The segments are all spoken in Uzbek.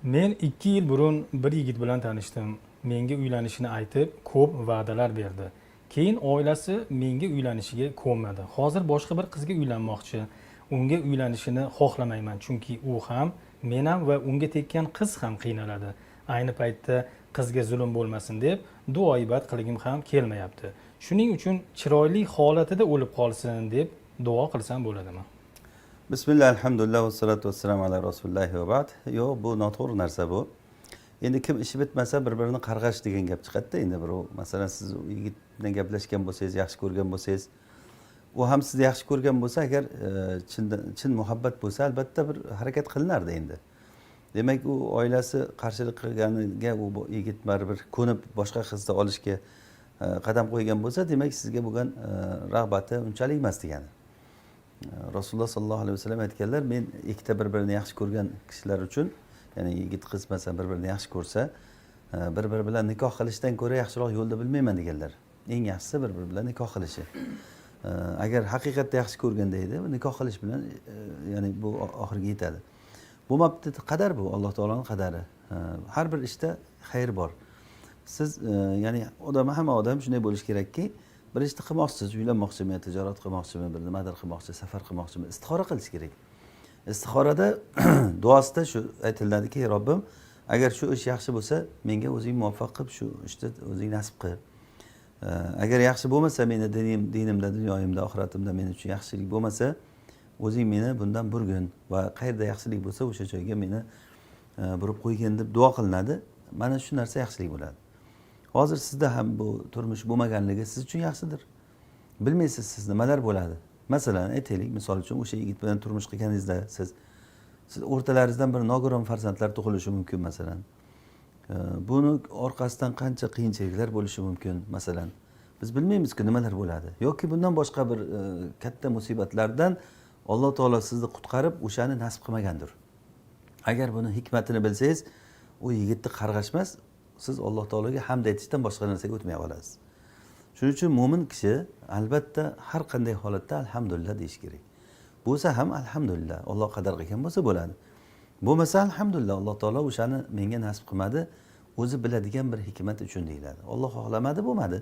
Men 2 yil burun bir yigit bilan tanishdim. Menga uylanishini aytib, ko'p va'dalar berdi. Keyin oilasi menga uylanishiga ko'nmadi. Hozir boshqa bir qizga uylanmoqchi. Unga uylanishini xohlamayman, chunki u ham, men ham va unga tekkan qiz ham qiynaladi. Ayni paytda qizga zulm bo'lmasin deb duoibat qilgim ham kelmayapti. Shuning uchun chiroyli holatida o'lib qolsin deb duo qilsam bo'ladimi? Bismillah, alhamdulillah, vassalotu vassalamu ala rasulillahi va ba'd. Yo'q, bu noto'g'ri narsa bu. Endi kim ishi bitmasa, bir birini qarg'ash degan gap chiqadida. Endi birov, masalan, siz u yigit bilan gaplashgan bo'lsangiz, yaxshi ko'rgan bo'lsangiz, u ham sizni yaxshi ko'rgan bo'lsa, agar chin muhabbat bo'lsa, albatta bir harakat qilinardi. Endi demak, u oilasi qarshilik qilganiga u yigit baribir ko'nib, boshqa qizni olishga qadam qo'ygan bo'lsa, demak, sizga bo'lgan rag'bati unchalik emas degani. Rasululloh sollallohu alayhi vasallam aytganlar: "Men ikkita bir birini yaxshi ko'rgan kishilar uchun, ya'ni yigit qiz masalan bir birini yaxshi ko'rsa, bir biri bilan nikoh qilishdan ko'ra yaxshiroq yo'lni bilmayman", deganlar. Eng yaxshisi bir biri bilan nikoh qilishi. Agar haqiqatda yaxshi ko'rganda edi, nikoh qilish bilan ya'ni bu oxiriga yetadi. Bo'lmabdi, qadar bu, Alloh taoloni qadari. Har bir ishda xayr bor. Siz ya'ni odam, hamma odam shunday bo'lishi kerakki, bir ishni qilmoqchisiz, uylanmoqchimi, tijorat qilmoqchimi, bir nimadir qilmoqchi, safar qilmoqchimi, istixora qilish kerak. Istixorada duosida shu aytiladiki: "Robbim, agar shu ish yaxshi bo'lsa, menga o'zing muvaffaq qilib, shu ishni o'zing nasib qil. Agar yaxshi bo'lmasa, meni dinimda, dunyoyimda, oxiratimda men uchun yaxshilik bo'lmasa, o'zing meni bundan burgin va qayerda yaxshilik bo'lsa, o'sha joyga meni burib qo'ygin", deb duo qilinadi. Mana shu narsa yaxshilik bo'ladi. Hozir sizda ham bu turmush bo'lmaganligi siz uchun yaxshidir. Bilmaysiz siz nimalar bo'ladi. Masalan, aytaylik, misol uchun, o'sha yigit bilan turmush qilganingizda siz o'rtalaringizdan bir nogiron farzandlar tug'ilishi mumkin, masalan. Buni orqasidan qancha qiyinchiliklar bo'lishi mumkin, masalan. Biz bilmaymizku nimalar bo'ladi yoki bundan boshqa bir katta musibatlardan Alloh taolo sizni qutqarib, o'shani nasib qilmagandir. Agar buni hikmatini bilsangiz, u yigitni qarg'ash emas, siz Alloh taologa hamd aytishdan boshqa narsaga o'tmay qolasiz. Shuning uchun mo'min kishi albatta har qanday holatda "Alhamdulillah" deyish kerak. Bo'lsa ham alhamdulillah, Olloh qadar qilgan bo'lsa bo'ladi. Bo'lmasa, alhamdulillah, Alloh taolo o'shani menga nasib qilmadi, o'zi biladigan bir hikmat uchun deyiladi. Olloh xohlamadi, bo'lmadi.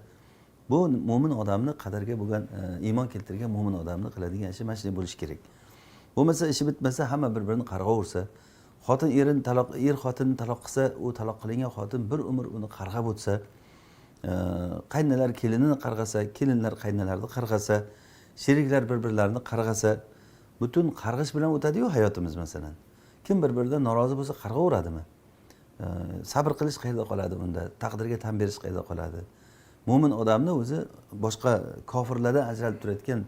Bu mo'min odamni, qadarga bo'lgan iymon keltirgan mo'min odamni qiladigan ishi mana shunday bo'lishi kerak. Bo'lmasa, ishi bitmasa, hamma bir birini qarg'aversa, xotin erini taloq, er xotinni taloq qilsa, u taloq qilingan xotin bir umr uni qarg'ab o'tsa, qaynalar kelinini qarg'asa, kelinlar qaynalarni qarg'asa, sheriklar bir birlarini qarg'asa, butun qarg'ish bilan o'tadiyu hayotimiz. Masalan, kim bir biridan norozi bo'lsa, qarg'averadimi? Sabr qilish qayerda qoladi unda? Taqdirga tan berish qayerda qoladi? Mo'min odamni o'zi boshqa kofirlardan ajralib turayotgan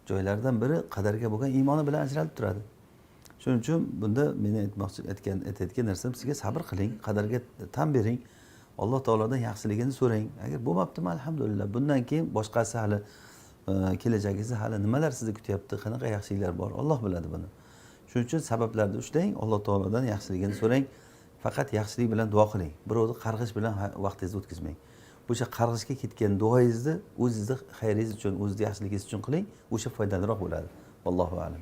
joylaridan biri qadarga bo'lgan iymoni bilan ajralib turadi. Shuning uchun bunda meni aytmoqchi aytayotgan narsam sizga: sabr qiling, qadarga tan bering, Alloh taolodan yaxshiligini so'rang. Agar bo'lmabdimi, alhamdulillah. Bundan keyin boshqasi hali kelajagingizni hali nimalar sizni kutyapti, qanaqa yaxshiliklar bor, Olloh biladi buni. Shuning uchun sabablarni ushlang, Alloh taolodan yaxshiligini so'rang, faqat yaxshilik bilan duo qiling. Birovni qarg'ish bilan vaqtingizni o'tkazmang. O'sha qarg'ishga ketgan duoyingizni o'zingizni xayringiz uchun, o'zizni yaxshiligingiz uchun qiling, o'sha foydaliroq bo'ladi. Allohu alam.